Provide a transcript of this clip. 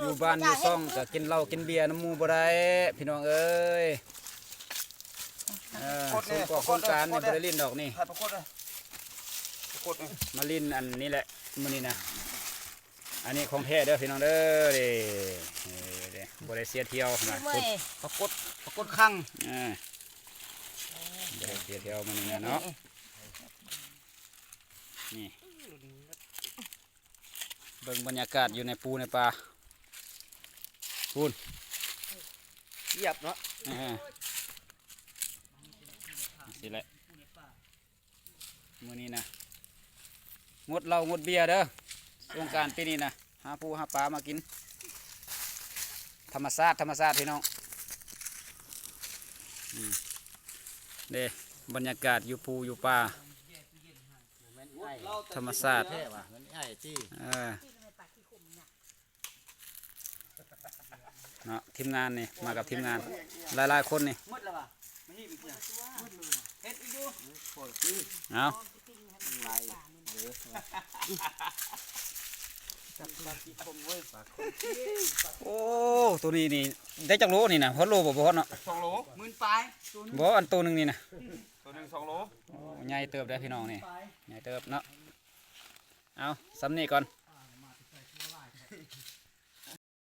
ຢູ່ບ້ານຢູ່ຊ່ອງກໍກິນເຫຼົ້າກິນເບຍນຳໝູ່ບໍ່ໄດ້ ພີ່ນ້ອງເອີຍ. ເອີ ປາກົດນີ້ ສົມກອກສົມການນີ້ ປາກົດນີ້ ບໍ່ໄດ້ຫຼິ້ນດອກນີ້ ປາກົດນີ້ ປາກົດນີ້ ມາຫຼິ້ນອັນນີ້ແຫຼະມື້ນີ້ນະ. ອັນນີ້ຂອງແທ້ເດີພີ່ນ້ອງເດີ ເດ້ ເດ້ ບໍ່ໄດ້ເສຍທ່ຽວນະ ປາກົດ ປາກົດຄັງ ເອີ ບໍ່ໄດ້ເສຍທ່ຽວມື້ນີ້ນະເນາະ. ນີ້ ເບິ່ງບັນຍາກາດຢູ່ໃນປູໃນປາ ພຸ້ນ ຢຽບເນາະ ເອີ ຈັ່ງຊີ້ແຫຼະ. ມື້ນີ້ນະ ງົດເຫຼົ້າງົດເບຍເດີ ສົງການປີນີ້ນະ ຫາປູຫາປາມາກິນ ທຳມະຊາດ ທຳມະຊາດ ພີ່ນ້ອງ. ອືມ ເດ້ ບັນຍາກາດຢູ່ປູຢູ່ປາ ທຳມະຊາດ ແທ້ວ່າ ມັນອ້າຍຕິ ເອີ. ເນາະ ທີມງານນີ້ ມາກັບທີມງານຫຼາຍໆຄົນນີ້ ໝົດແລ້ວຫວາ ມາຮີບອີກເທື່ອ ເຮັດອີກຢູ່ ເອົາ ໂອ້ ໂຕນີ້ນີ້ໄດ້ຈັກໂລນີ້ນະ ຮອດໂລບໍ່? ບໍ່ຮອດເນາະ ສອງໂລ ໝື່ນປາຍ ບໍ່ ອັນໂຕໜຶ່ງນີ້ນະ ໂຕໜຶ່ງສອງໂລ ໂອ້ ໃຫຍ່ເຕີບເດ້ພີ່ນ້ອງນີ້ ໃຫຍ່ເຕີບເນາະ. ເອົາ ສ່ຳນີ້ກ່ອນ